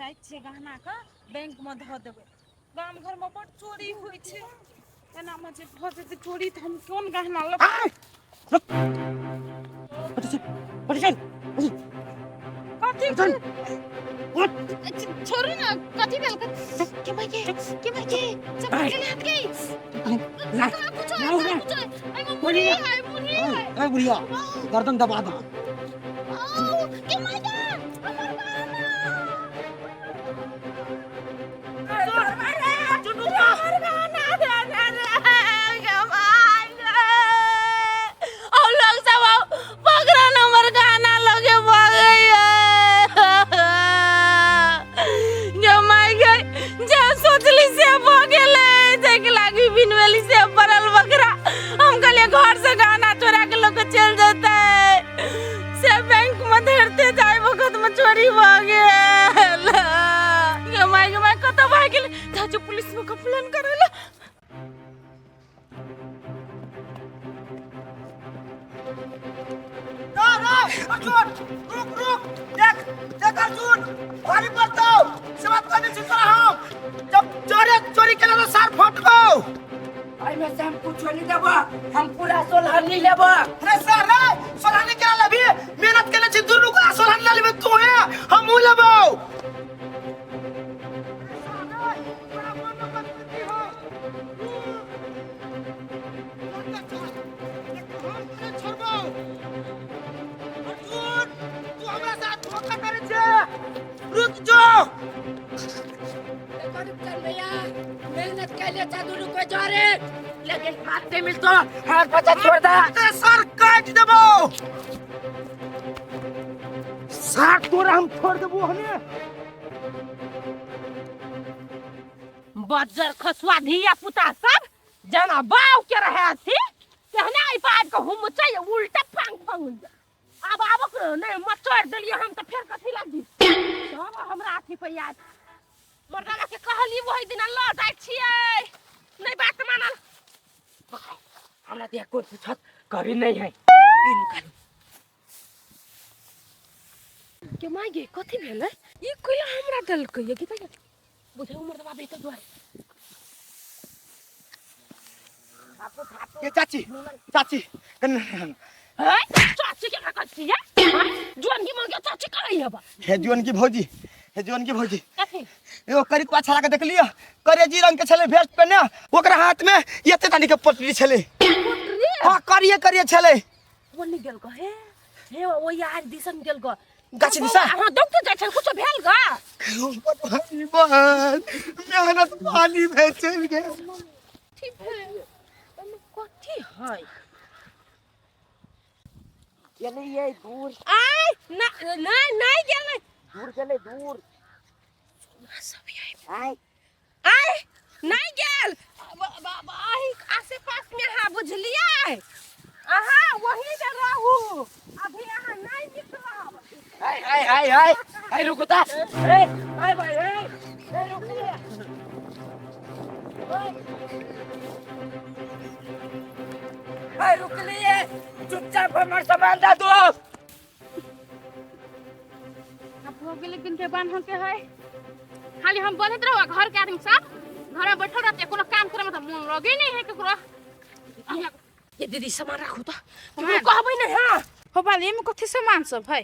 जाइ छियै गहनाके बैंकमे धऽ देबै। गाम घरमे बड़ चोरी होइ छै, एनामे जे भऽ जेतै चोरी तऽ हम कोन गहना लऽ। कथी छोड़ू ने, कथी भेल? के भाई के, के भाई के सब चले हाथ के कुछ है, कुछ है। एमे मुरही है, मुरही है। ए बुढ़िया, गर्दन दबा दे। के माय गे, हमर गहना, हमर गहना दे दे रे, गे माय गे। औ लोग सब पकड़ा हमर गहना लगे भागैया। गे माय गे, जे सोचली से भ गेलै। जाइके लागी बिनवेली से पड़ल बकरा। हम कहलिए घर से गहना चोरा के लोग चल जेतै, से बैंक में धरते जाय वक्त में चोरी भ गेल। गे माय गे माय, कतऽ भागि गेलै? चाचू, पुलिस में कंप्लेन करै ला। अर्जुन, रुक रुक, देख देख अर्जुन, भारी पड़तो से बात करने छी तोरा हम। जब चोरी चोरी केला तो सार फटको। एहिमे से हम कुछो नहीं देबो, हम पूरा सोलहनी लेबो। अरे सर रे, सोलहनी केला लेबी? मेहनत केले छी दुनू को, सोलहनी ले लेबे तू है, हम उ लेबो। रुक जो। देखो रुपचन भैया, मेहनत कैले छा दुनू को जोरे, लेकिन हाथ नहीं मिलतो, हाथ बचा छोड़ दे। ते सर काट देबो, सार तोरा हम छोड़ देबो हने। बज्जर खसुआ धिया पुता सब जेना बाउ के रहे अथी तेहने एहि पर आबि कऽ हुम छै, उल्टा फांग फांग। आब आबक नहि मचोड़ि देलियै हम तऽ फेर कथी लागी सब हमरा अथी पर याद। मर्दाना के कहली ओहि दिना लऽ जाइ छियै, नहि बात मानल। हमरा दिया कोन पूछत कभी नहीं है। के माय गे, कथी भेलै? ई कोइला हमरा देलकै ये? की बुझे उमर दबा बेटा दुआरे। ये चाची, चाची। है चाची के का कहै छियै? जुआन की मांगे चाची कहै हबा। हे जुअन की भौजी, हे जुअन की भौजी। कथी? एगो करिकवा छला के देखलियै, करेजी रंग के छलै भेस्ट पहिने, ओकरा हाथ में एते तनी के पोटरी छलै। पोटरी? हाँ, करिए करिए छलै। ओने गेल ग, हे हे, ओ यार दिसन गेल ग। गाछ दिसा? हाँ, दौड़ते जाइ छै, कुछो भेल ग? भाई बहन, मेहनत पानी में चलि गेल। कथी भेल? एमे कथी है? गेलै ये दूर। आय ना, नहीं नहीं गेलै। दूर गेलै, दूर। सब आई। आय। आय नहीं गेल। आही आसे पास में हाँ, बुझलियै? अहाँ वही में रहू, अभी अहाँ नहीं निकलब। हाय हाय हाय हाय हाय, रुको ता। ए हाय भाई, ए ए, रुकिए। हाय, रुक लिए, चुपचाप हमर सामान दे दो। अब हो गेलै दिन के बान्हल के है, खाली हम बन्हैत रहू आ घर के आदमी सब घर में बैठल रहते, कोनो काम करे में तऽ मोन लगे नहीं है केकरो। ये दीदी, सामान राखू तऽ केकरो कहबै नहीं। हाँ हो बाली, एमे कथी सामान सब है?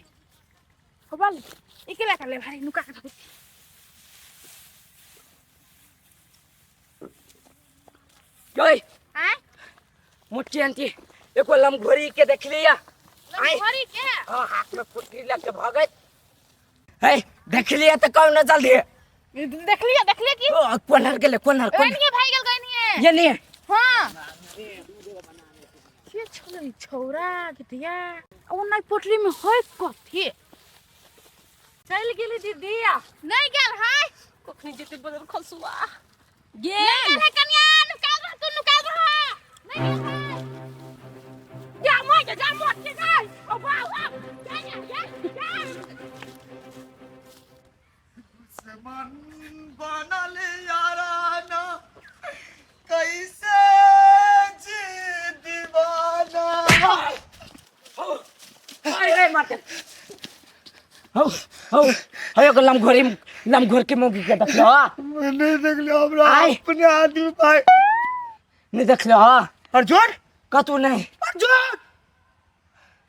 हो बाली, एके लए ले भारी नुका के धरू। ओए। आँय? मुट्ठी आंटी, एगो लमघोरी के देख लिया? आँय? घड़ी के? हाँ, हाथ में फुटरी लग के भगत है, देख लिया तो कौन न जल्दी। देखलिए, देखलिए की? ओ कोनर गेले, कोनर कोन? एनिए भागि गेल गनिए। ये नहीं। हाँ। के छलै छौरा के धिया ओ नहि पोटरी में है कथी? चलि गेली दीदी। नहीं गेल है। कखनी जेतै बदल खसुआ? गेल नहीं गेल है कन्या, नुकाल रह तू, नुकाल रह। नहीं गेल है। जा मोय जा, मोट के जा। ओ बाउ आ जा जा जा जा। दुश्मन बनल याराना, कैसे जी दीवाना। हाय हाय मारते, हौ हौ है एगो लमघोरी लमघोर के मौगी के देखलो नहीं देखलियो हमरा आय। अपने आदमी भाई नहीं देखलो हा अर्जुन कतू नहीं अर्जुन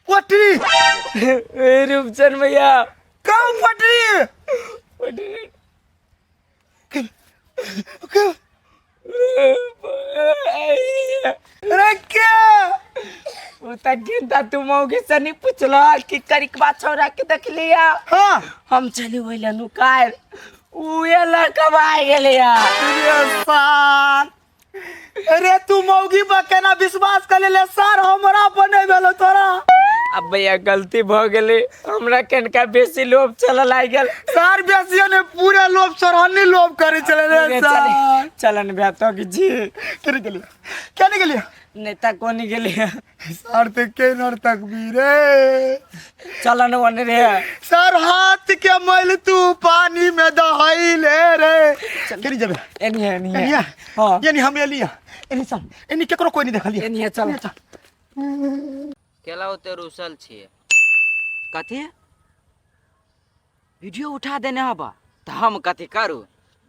पटरी ए रूपचंद भैया कब पटरी पटरी अरे क्या उ त गेंदा तू मौगी से नहीं पूछलो कि करिकबा छौरा के देख लिया हाँ हम चली वही नुकायल उहे लड़का आ गेलै अरे सार अरे तू मौगी पर केना विश्वास कर ले सार हमरा पर नहीं भेलो तोरा अब भैया गलती भ गेलै हमरा कनिका बेसी लोभ चलऽ लागि गेल सार बेसियो ने पूरा लोभ सरहनी लोभ करे चले रे सार चलन भैया तो कि जी केने गेलिए केने गेलिए नेता कोनी गेलिए सार ते के नर तक भी रे चलन वन रे सर हाथ के मैल तू पानी में दहैले रे केने जेबे एनी एनी एनी हाँ एनी हम एलिया एनी चल एनी केकरो कोई नहीं देखलिए एनी चल केला ओते रुसल छियै कथी वीडियो उठा देने हबा तऽ हम कथी करू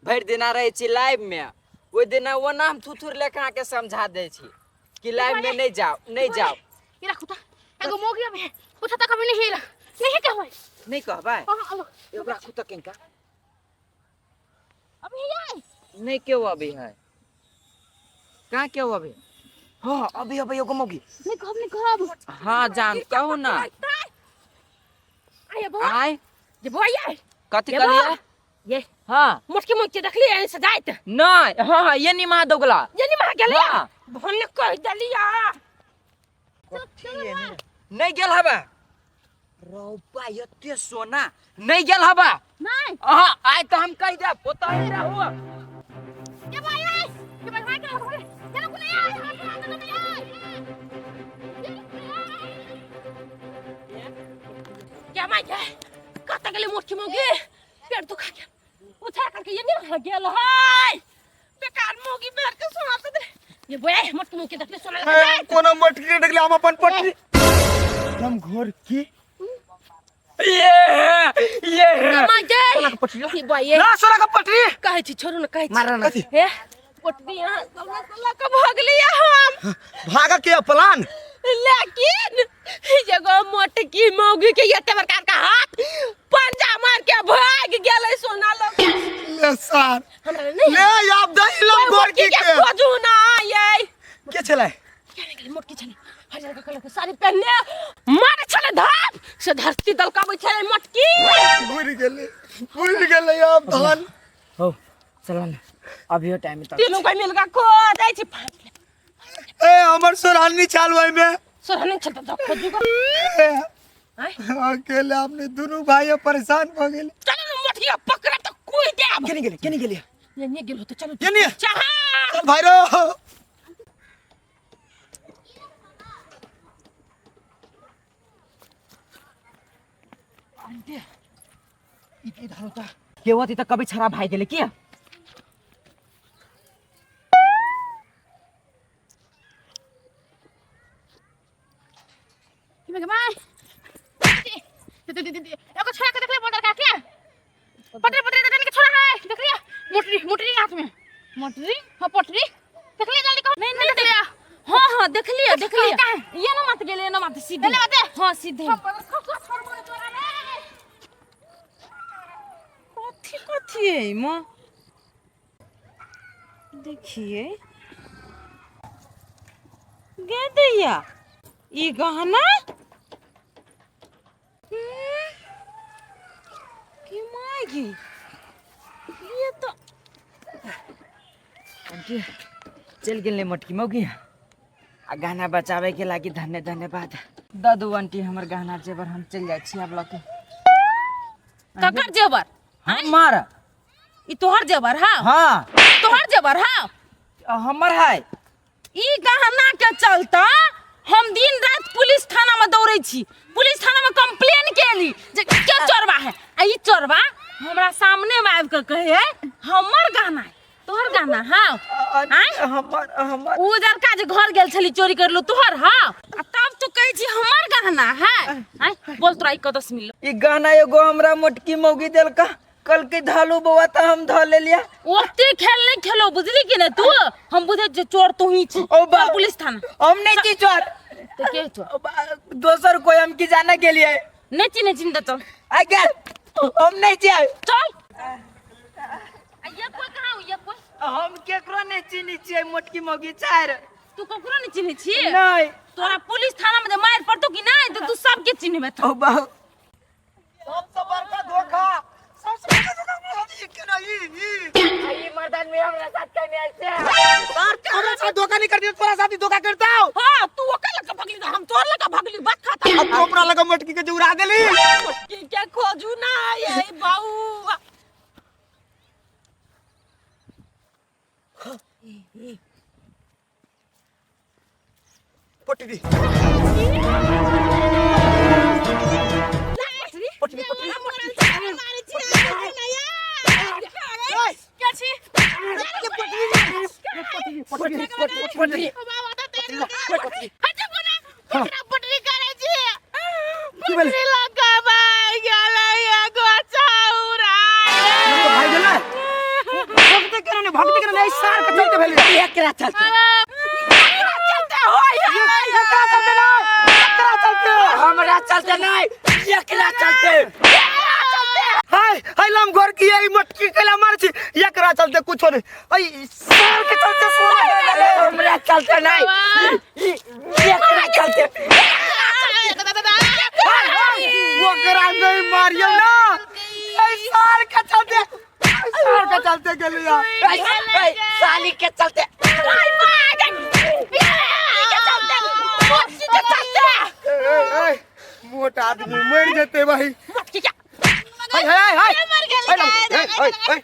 भरि दिना रहै छी लाइवमे ओहि दिना ओना हम थुथुर लेखा अहाँके समझा दै छी कि लाइवमे नहि जाउ नहि जाउ ये रखो ता एगो मोगी अबे उठा ता कभी नहीं हिला नहीं कहबै नहि कहबै हां अब एगो राखू तऽ किनका अभी आइ नहि केओ अभी है कहाँ केओ अभी हाँ अभी अभी एगो मौगी नहीं कहब नहीं कहब हाँ जान कहू ना आय बौआ आय जे बौआ आय कथी ये बौआ कहलियै ये हाँ मोटकी मोटकी देखली ऐ सजाइत नहि हाँ हाँ ये निमा दोगला ये नहीं महा गेलै हाँ। भन कह देलिया नहि गेल हबा रौबा एते सोना नहि गेल हबा नहीं अहाँ आइ तऽ हम कहि देब ओतऽ ही रहू ये भाई आय ये भाई भाई के चलो कुले आय हाथ हाथ लगे आय क्या माय के कत गेले मोटकी मोगी पेट दुखा गेल उठा करके ये नहीं रह गेल हाय बेकार मोगी बैठ के सोना से ये बोए मोटकी मोगी देखले सोना लगा जाए कोनो मटकी के देखले हम अपन पटरी हम घर की ये ये माय के ये बोए ना सोना का पटरी कहै छी छोड़ू न कहै छी मारा ना कथी हे पटरी यहाँ सोना सोना के भगलिया हम भागा के प्लान लेकिन एगो मोटकी मौगी के एते बड़का का हाथ पंजा मार के भाग गेलै सोना लग ले सार हमरा नहीं ले आप दही लो ओइ गोरकी मोटकी के के खोजू ना ये के छलै केने गेलै मोटकी छलै हरियर का कलर के साड़ी पहनने मारे छलै धाप से धरती दलकाबै छलै मोटकी भूल गेलै भूल गेलै आप धान हो चल ना अभियो टाइम तक तीनू कोई मिलका खोजै छी ए हमर सोरानी चाल ओइ में सोहनी छल तऽ खोजू को ए, आँय? अकेले आपने दोनों भाई परेशान भ गेले चलो ना मोटकी पकड़ा तऽ कोई देब केने गेलै केने गेलै ये नहीं गेल होते चलो केने चाहा चल भाई रो के होती तऽ कभी छड़ा भाई गेलै किया कि my एगो छोरा के देखले बॉर्डर का के पटरी पटरी देने के छोरा है देख लिया मोटरी मोटरी हाथ में मोटरी हां पटरी देख लिया जल्दी कहो नहीं नहीं देख लिया हाँ हाँ देख लिया देख लिया कहाँ? ये ना मत गेले ना मत सीधे ये ना मत? हाँ सीधे छोड़ कथी कथी है माँ देखिए गे दैया ई गहना की मागी ये तो आंटी चलि गेल मोटकी मौगी आ गहना बचावे के लागी धन्य धन्यवाद दऽ दू आंटी हमर गहना जेवर हम चलि जाइ छी आब लऽ के ककर जेवर हमर ई तोहर जेवर हा हाँ तोहर जेवर हा हमर है ई गहना के चलता हम दिन रात पुलिस थाना में दौड़े छी पुलिस थाना में कंप्लेन केली जे के चोरबा है आ ई चोरबा हमरा सामने में आबि के कहे है हमर गहना है तोहर गहना हाँ आँय? हमर हमर उ लड़का जे घर गेल छली चोरी करलू तोहर हाँ आ तब तू कहै छी हमर गहना है आय बोल तोरा ई कतऽ से मिललो ई गहना एगो हमरा मोटकी मौगी देलका कल के धलू बौआ त हम ध लेलिया। ओते खेल नहीं खेलो बुझली कि नहीं तू? हम बुझे जे चोर तू ही छी। ओ बा चल पुलिस थाना। हम नहीं छी चोर। तो के चोर? ओ बा, दोसर कोई हम की जाने के लिए। नहीं छी नहीं छी चल। आ गेल हम नहीं छी। चल। आ ये कोई कहाँ हो ये कोई? हम केकरो नहीं चिनी छियै मोटकी मौगी चार। तू ककरो नहीं चिन्है छी? नहीं। तोरा पुलिस थाना में जे मारि पड़तो कि नहीं तो तू सबके चिन्हबे। ओ बा सबसे बड़का धोखा, सबसे बड़का धोखा ई केना ई ई मर्दान में हमरा साथ केने ऐसे। सर हमरा साथ धोखा नहीं करती तोरा साथ ही धोखा करता हूं। हां तू ओकर लगा भगली हम तोर लगा भगली बात खाता। अब तू अपना लगा मटकी के जुड़ा देली। मटकी के खोजू ना ये बाऊ। पटरी पटरी पटरी पटरी पटरी की भेल? भाई गेलै भगते केना ने भगते केना ने सार के चलते भेलै। एकरा चलते एकरा चलते ना एकरा चलते हमरा चलते नहीं एकरा चलते। हाय हाय लम घर की आई मटकी केला मार छी एकरा चलते कुछो नहीं ऐ सार के चलते सोना गेलै। हमरा चलते नहीं एकरा चलते। ओकरा नहीं मारियो ना ऐ सार के चलते सार के चलते गेलिया साली के चलते। मोटा आदमी मर जेते भाई। हाय हाय हाय हाय हाय हाय।